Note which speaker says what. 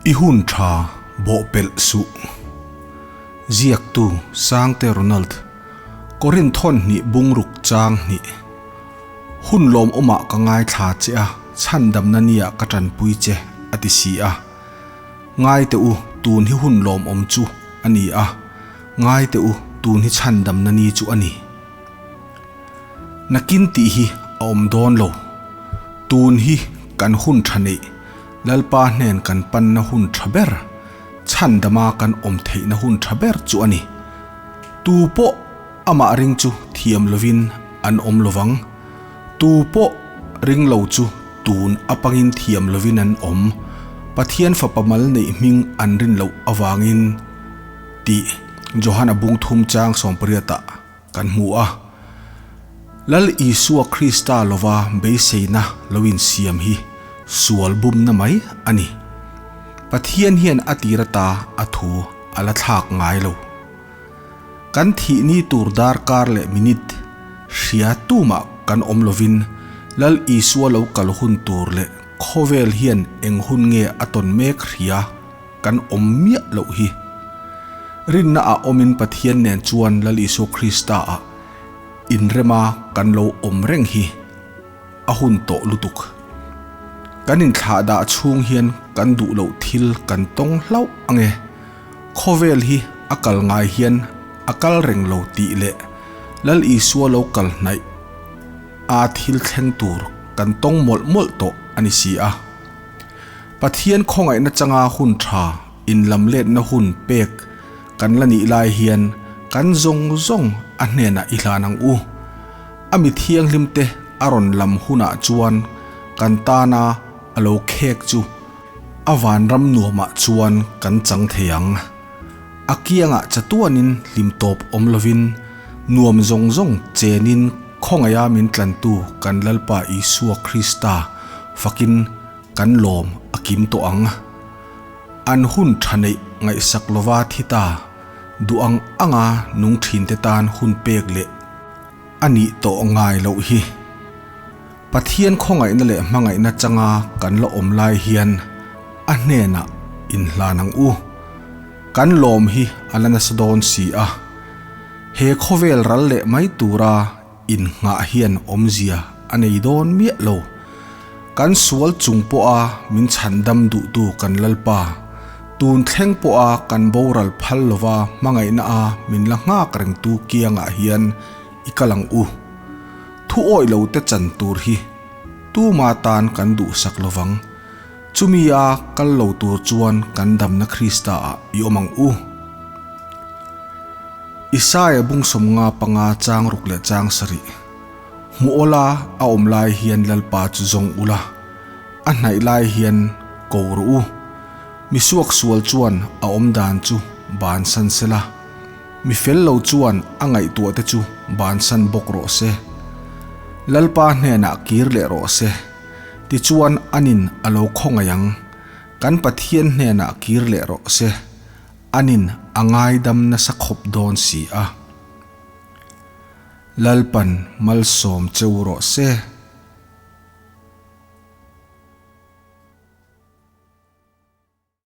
Speaker 1: I hun tha bawhpelh suh. Ziaktu Sangte Ronald, Korin thawn hnih bungruk chang hnih. Hun lawmawmah ka ngaithla che a, chhandamna nia ka tanpui che, a ti si a. Ngai teh u, tun hi hun lawmawm chu a ni a, ngai teh u, tun hi chhandamna ni chu a ni. Nakin tih hi a awm dawn lo. Tun hi kan hun tha neih, Lalpa hnen kan panna hun tha ber, chhandama kan awm theihna hun tha ber chu a ni. Tu pawh amah ring chu thiam lovin an awm lovang. Tu pawh ring lo chu tun apangin thiam lovin an awm. Pathian Fapa mal neih hming an rin loh avangin tih Johana bung thum chang sawmpariatah kan hmu a. Lal Isua Krista lova beiseina lo insiam hi sual bumna mai a ni. Pathian hian a tir ata a thu a la thlak ngai lo. Kan thih ni tur darkar leh minute hria tumah kan awm lovin Lal Isua lo kal hun tur leh khawvel hian eng hun nge a tawn mek hria kan awm miah loh hi. Rinna ah awmin Pathian nen chuan Lal Isua Krista ah inrema kan lo awm reng hi a hun tawh lutuk. Kan inthlah dah chhung hian kan duh loh thil kan tawng hlauh ange. Khawvel hi a kal ngai hian a kal reng lo tih leh Lal Isua lo kal hnaih a thil thleng tur kan tawng mawlh mawlh tawh a ni si a. Pathian khawngaihna changa hun tha inlamletna hun pek kan la nih lai hian kan zawng zawng a hnenah i hlan ang u. A mi thianghlim te a rawn lam hunah chuan kan tana a lo khek chu a vanram nuamah chuan kan chang thei ang. A kiangah chatuanin hlim tawp awm lovin nuam zawng zawng chenin khawngaiha min tlantu kan Lalpa Isua Krista fakin kan lawm a kim tawh ang. An hun tha neih ngaihsak lova thi ta, duh ang anga nung thinte tan hun pek leh a nih tawh ngai loh hi. Pathian khawngaihna leh hmangaihna changa kan la awm lai hian a hnenah inhlan ang u. Kan lawm hi a la nasa dawn si a. He khawvel ral leh mai tura innghah hian awmzia a nei dawn miah lo. Kan sual chung pawha min chhandam duhtu kan Lalpa, tun thleng pawha kan boral phal lova hmangaihna a min la nghak rengtu kiangah hian i kal ang u. Thu awih lo te chan tur hi tuma tan kan duhsak lovang. Chumi a kal lo tur chuan kan damna Krista ah i awm ang u. Isaia bung sawmnga panga chang ruk leh chang sarih. Hmu awla a awm lai hian Lalpa chu zawng ula, a hnaih lai hian ko rawh u. Mi suaksual chuan a awm dan chu bansan sela. Mi fel lo chuan a ngaihtuah te chu bansan bawk rawh se. Lalpa hnenah kir leh rawh se. Tichuan anin a lo khawngaih ang. Kan Pathian hnenah kir leh rawh se. Anin a ngaidam nasa khawp dawn si a. Lalpan malsawm cheu rawh se.